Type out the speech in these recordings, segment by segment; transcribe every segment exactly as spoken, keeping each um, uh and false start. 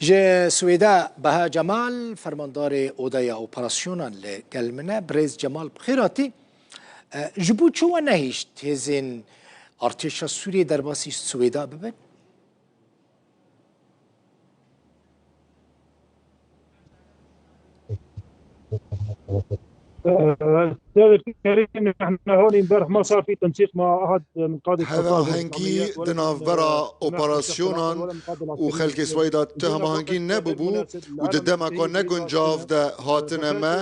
Ji Swêde Beha Cemal, fermandarê Odeya Operasyonan li gel min e. Birêz Cemal, bi xêr hatî. E, ji bo çi we nehişt hêzên artêşa Sûriyê derbasî Swêda bibin? Ee, Seyid Kerîm, nihna hûn embarih ma sar fî tensîq ma ehad min qadê Hevahengî di navbera operasyonan û xelkê Swêda tu hemahengî nebûbû û di demeka neguncav de hatine me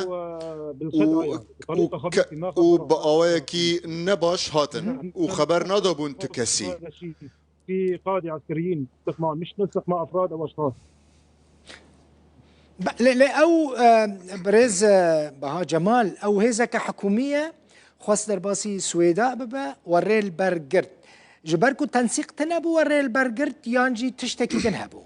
û, û ke-, û bi awayekî nebaş hatin û xeber nadabûn ti kesî. في قادة عسكريين، استخدام، مش نستخدم أفراد أو أشخاص. Be-, lê, lê ew, e, birêz, e, Baha Cemal, ew hêzeke hikûmî ye, xwest derbasî Swêda bibe, we rê li ber girt. Ji ber ku tensîq tune bû, we rê li ber girt, yan jî tiştekî din hebû?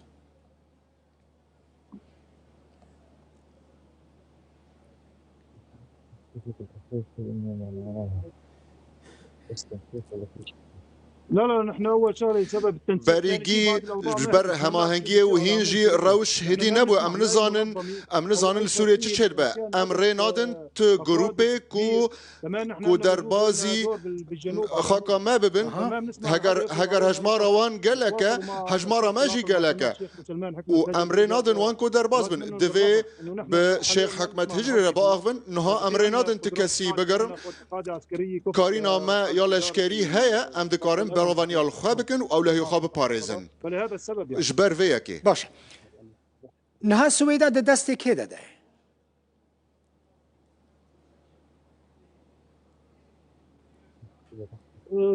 لا، لا، نحن أول شغلة سبب التنسيق كان Berî في gî بعض الأوضاع ji ber hemahengiyê û hîn jî rewş hêdî nebû. Em nizanin, em nizanin li Sûriyê çi çêdibe. Em rê nadin tu grûpê ku ku derbazî xaka me bibin, heger, heger hejmara wan gelek e, hejmara me jî gelek e. Û em rê nadin wan ku derbaz bin. Divê bi Şêx Hikmet Hicrî re biaxivin. Niha em rê nadin ti kesî bigerin. Karîna me ya leşkerî heye, em dikarin berovaniya li xwe bikin û ewlehiyê xwe biparêzin. Ji ber vê yekê. Baş e. Niha Swêda di destê kê de de ye?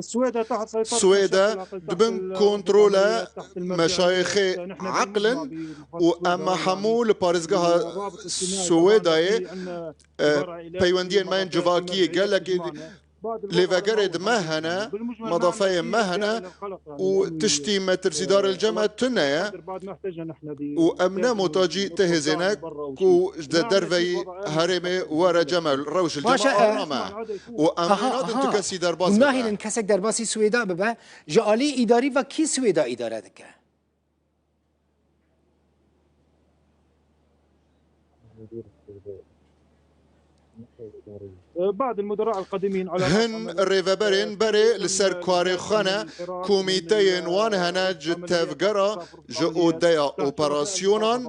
Swêde di bin kontrole meşayixê eql in û em hemû li parêzgeha Swêdayê, e, peywendiyên me yên civakî gelekî lêvegerê di me hene, medafeyên me hene û tiştî metirsîdar li cem me tune ye û em ne muhtacî ti hêzê ne ku ji derveyî herêmê were cem me, rewş li cem me arna me û em rê nadin tu kesî derbas bibe. Hûn nahêlin kesek derbasî Swêda bibe, ji alî îdarî ve kî Swêda îdare dike? Hin rêveberên berê li ser karê xwe ne, komîteyên wan hene ji tevgera, ji odeya operasyonan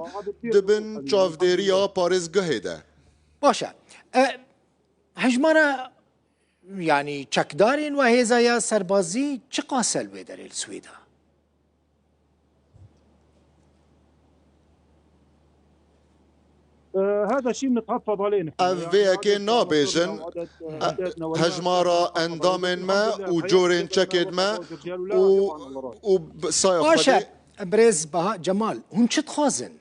di bin çavdêriya parêzgehê de. Baş e. E, hejmara Yanî çekdarên we hêza ya serbazî çiqas e li wê derê li Swêda? Ev vê yekê nabêjin. E, hejmara endamên me û corên çekên me û, û bi saya Baş e, Xwedê. Birêz Baha Cemal, hûn çi dixwazin?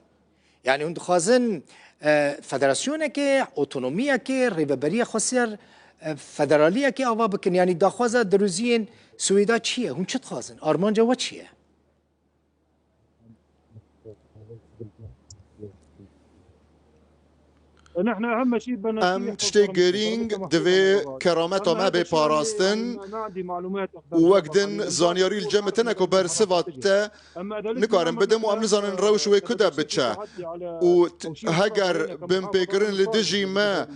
Yanî hûn dixwazin, e, federasyonekê, otonomiyekê, rêveberiya xweser, e, federaliyekê ava bikin? Yanî daxwaza dirûziyên Swêda çi ye? Hûn çi dixwazin? Armanca we çi ye? Em tiştê girîng divê kerameta me bê parastin û wek din zanyarî li cem min tune ku bersiva te nikarim bidim û em nizanin rewş wê ku de biçe. Û t-, heger binpêkirin li dijî me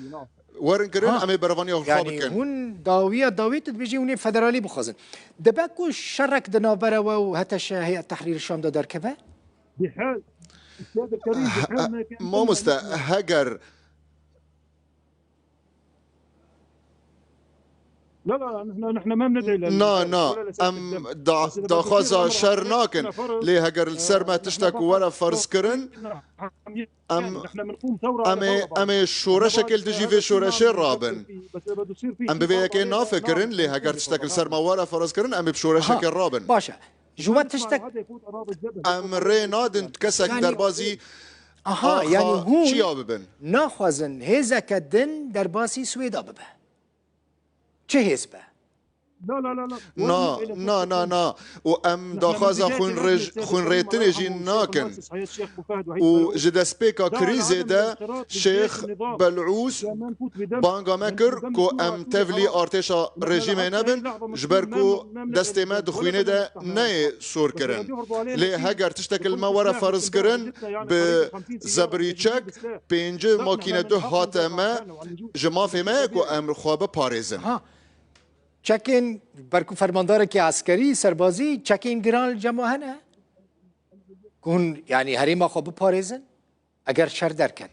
werin kirin, Ha. em ê berevaniya xwe Yanî bikin. Hûn dawiya dawî tu dibêjî hûn ê federalî bixwazin. Dibe ku şerek di navbera we û H T Ş, Heyet Tehrîr Şam de derkeve? Bihal, Seyid Kerîm, bihal me kan Mamoste, heger لا، لا، نحن، نحن ما بندعي لل-، Na, na, ولا لسبب em الدم. da-, بس إذا بدو daxwaza يصير أمر şer عادل، nakin. نحن فرض، Lê heger li ser me آه، tiştek نحن were فرz kirin, em, نحن بنقوم ثورة em ê, على بعض. em ê şoreşekê li dijî vê şoreşê rabin. Em bi vê yekê nafikirin, lê heger tiştek li ser me were ferz kirin, em ê bi şoreşekê Ha, rabin. Baş e. Ji we tiştek Em rê nadin kesek Yanî derbazî Aha, axa yanî hûn çiya bibin. Naxwazin hêzeke din derbasî Swêda bibe. Çi hêz be? Na, na, na, na. Û em daxwaza xwînrêj-, xwînrêtinê jî nakin. Û ji destpêka krîzê de Şêx Belûs banga me kir ku em tevlî artêşa rejîmê nebin, ji ber ku destê me di xwînê de neyê sor kirin. Lê heger tiştek li me were ferz kirin, bi zebrîçek pêncî makîne duh hate me, ji mafê me ye ku em xwe biparêzin. Ha. Çekên, ber ku fermandarekî eskerî, serbazî, çekên giran li cem we hene? Ku hûn, yanî herêma xwe biparêzin, eger şer derket.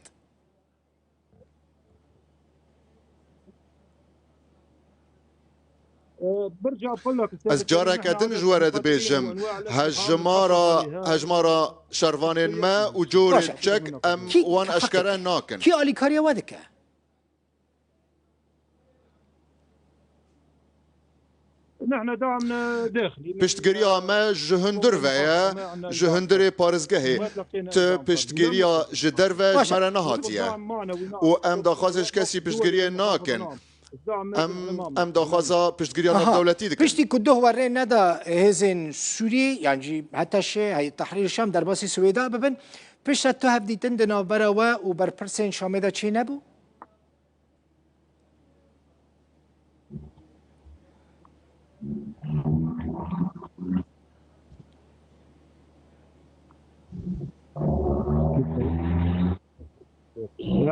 Ez careke din ji we re dibêjim, hejmara, hejmara şervanên me û corê çek em wan eşkere nakin. Kî alîkariya we dike? Piştgiriya me ji hundir ve ye, ji hundirê parêzgehê. Ti piştgiriya ji derve ji me re nehatiye. Û em daxwazê ji kesî piştgiriyê nakin. Em, em daxwaza piştgiriya navdewletî dikin. Piştî ku duh we rê neda hêzên Sûrî, yan jî HTŞ, Heyet Tehrîr Şam derbasî Swêda bibin, piştre tu hevdîtin di navbera we û berpirsên Şamê de çênebû?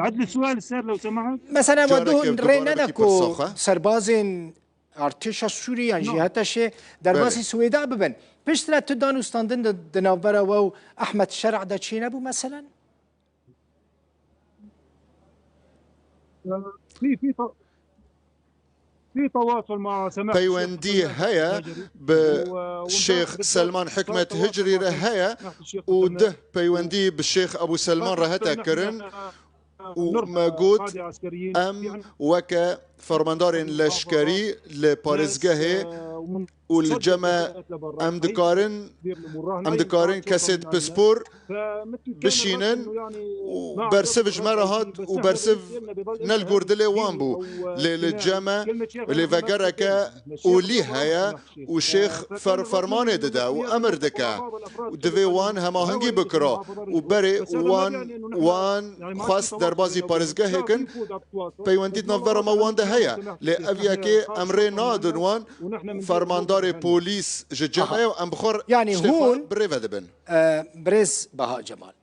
عد لي السؤال السير لو سمحت. Mesela, we duh rê neda ku serbazên artêşa Sûrî yan jî HTŞ derbasî Swêda bibin. Piştre tu dan û standin di, di navbera we û Ehmed Şer'a de çênebû, meselen? في، في ت-، في تواصل مع سماحة الشيخ Peywendî أبو سلمان heye, الهجري bi Şêx Selman Hikmet Hicrî re heye û dih peywendî bi Şêx Ebû Selman re hate kirin û me got, em weke fermandarên leşkerî li parêzgehê û li cem me em dikarin, em dikarin kesêt pispor bişînin û bersiv ji me re hat û bersiv ne li gor dilê wan bû. Lê li cem me lêvegereke olî heye û şêx fer-, fermanê dide û emir dike. Û divê wan hemahengî bikira û berê wan, wan xwest derbazî parêzgehê kin, peywendî di navbera me wan de heye. Lê ev yekê em rê nadin wan, fermandarê polîs ji cem me ye û em bi xwe, yanî, tiştê xwe hûn bi rê ve dibin. E, birêz Baha Cemal,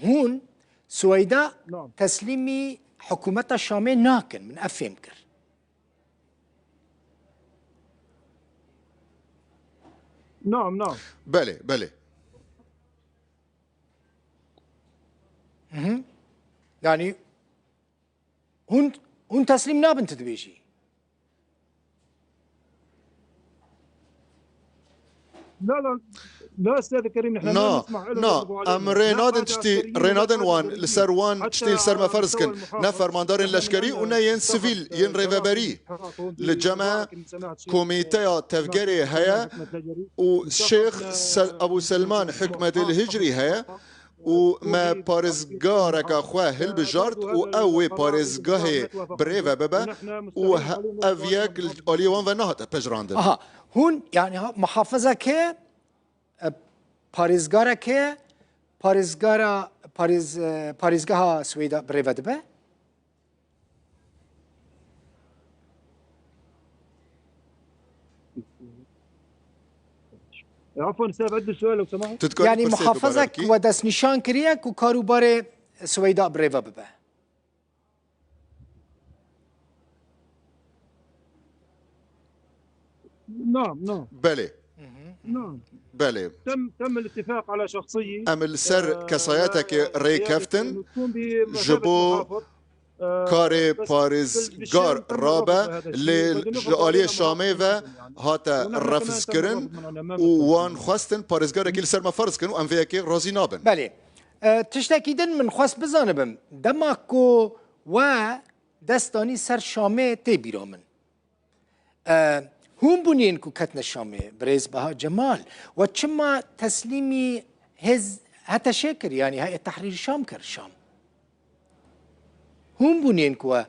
hûn Suweyda teslîmî hikûmeta Şamê nakin, min ev fêm kir. Belê, belê. Mhm. Yanî hûn, hûn teslîm nabin, tu dibêjî? لا، لا، لا، أستاذ الكريم، نحن ما Na, نسمح لهم na, يضغطوا علينا. Em rê nadin tiştî, rê nadin wan, li ser wan tiştî li ser me ferz kin. Ne fermandarên leşkerî û ne yên sivîl, yên rêveberî. Li cem me komîteya tevgerê heye û Şêx Se-, Ebû Selman Hikmetê li Hicrî heye. Û me parêzgareka xwe hilbijart û ew wê parêzgahê bi rê ve bibe û he-, ev yek li aliyê wan ve nehate pejirandin. Aha, hûn, yani, ha, muhafizeke, e, parêzgareke, parêzgara, parêz-, e, parêzgeha Swêda bi rê ve dibe? عفوا أستاذ، عندي سؤال لو سمحت. Tu dikarî Yani pirsê dubare muhafizek bikî? We destnîşan kiriye ku kar û barê Sweyda bi rê ve bibe. نعم، نعم. Belê. نعم. Belê. تم، تم الاتفاق على شخصية. Em li ser, e, kesayetekê rê keftin, ji bo karê parêzgar rabe, lê ji aliyê Şamê ve hate refzkirin û wan xwestin parêzgarekî li ser me ferz kin û em vê yekê razî nabin. Belê. E, tiştekî din min xwest bizanibim. Dema ku we dest danî ser Şamê tê bîra min. E, hûn bûnên ku ketine Şamê, birêz Beha Cemal, we çima teslîmî hêz HTŞ'ê kir, yanî Heyet Tehrîr Şam kir Şam? Hûn bûnên ku we,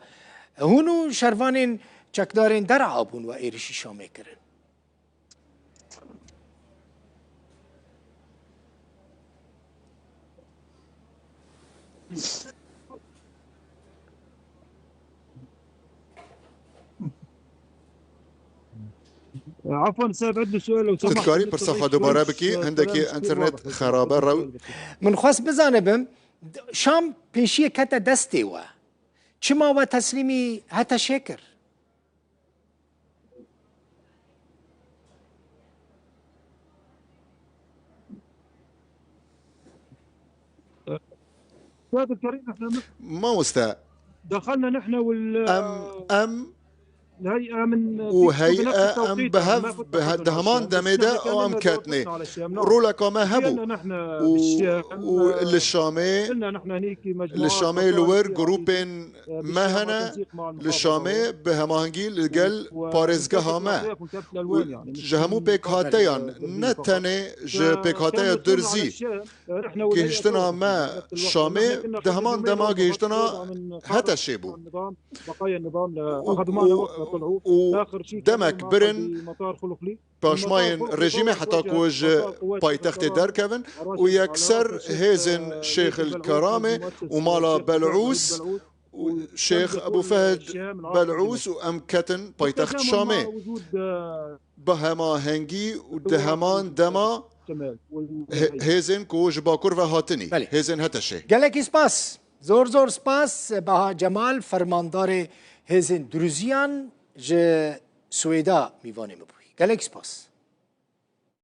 hûn û şervanên Çekdarên dera bûn we êrişî Şamê kirin. عفوا استاذ، عندي سؤال لو سمحت. Tu dikarî pirsa xwe dubare bikî? Hindekî înternet xerabe rew. Min xwest bizanibim, Şam pêşiyê kete destê we. Çima we teslîmî HTŞê kir? Mamoste, دخلنا نحن وال em em الهيئة من û heye em bi hev bi he- di heman demê de û em ketnê. Roleka me hebû û, û li Şamê, li Şamê li wir grûpên me hene, li Şamê bi hemahengî li gel parêzgeha me. Û ji hemû pêkhateyan, ne tenê ji pêkhateya Durzî, gihiştina me Şamê di heman dema gihiştina HTŞê bû. Û, û, û demek birin paşmayên rejîmê heta ku ji paytextê derkevin û yekser hêzên Şêx el Keramê û mala Belûs û Şêx Ebû Fehd Belûs û em ketin paytext Şamê. Bi hemahengî û di heman dema he- hêzên ku ji Bakur ve hatinî, Belê. Hêzên HTŞê. Gelekî spas. Zor zor spas. Baha Cemal, fermandarê hêzên Duruziyan ji Swêda mîvanê min bûyî. Gelekî spas.